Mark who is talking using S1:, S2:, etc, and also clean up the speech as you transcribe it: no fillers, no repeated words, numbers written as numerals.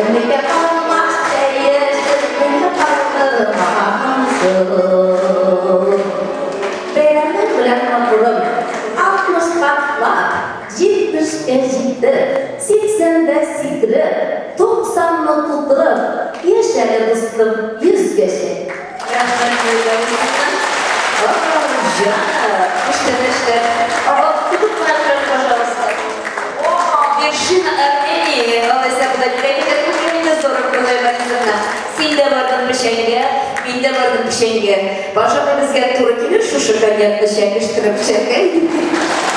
S1: Яшеллеккә карамас яшеллеккә калдырмагансың. Бәйрәмең белән, матурым, алтмышка атлап, җитмешкә җитеп, сиксәндә сикереп, туксанны тутырып, яшә әле, дустым, йөзгәчә!
S2: Рәхмәт, Ләйлә Усмановна. Җаным, күчтәнәчләр. Тотып кына торам, пожалуйста. Вершина Армении, алайса Бәлкә күпме здорово, Гүзәл Борисовна. Син дә бардың печәнгә, мин дә бардым печәнгә. Пожалуй, безгә туры килер шушы коньякны чәкештереп эчәргә.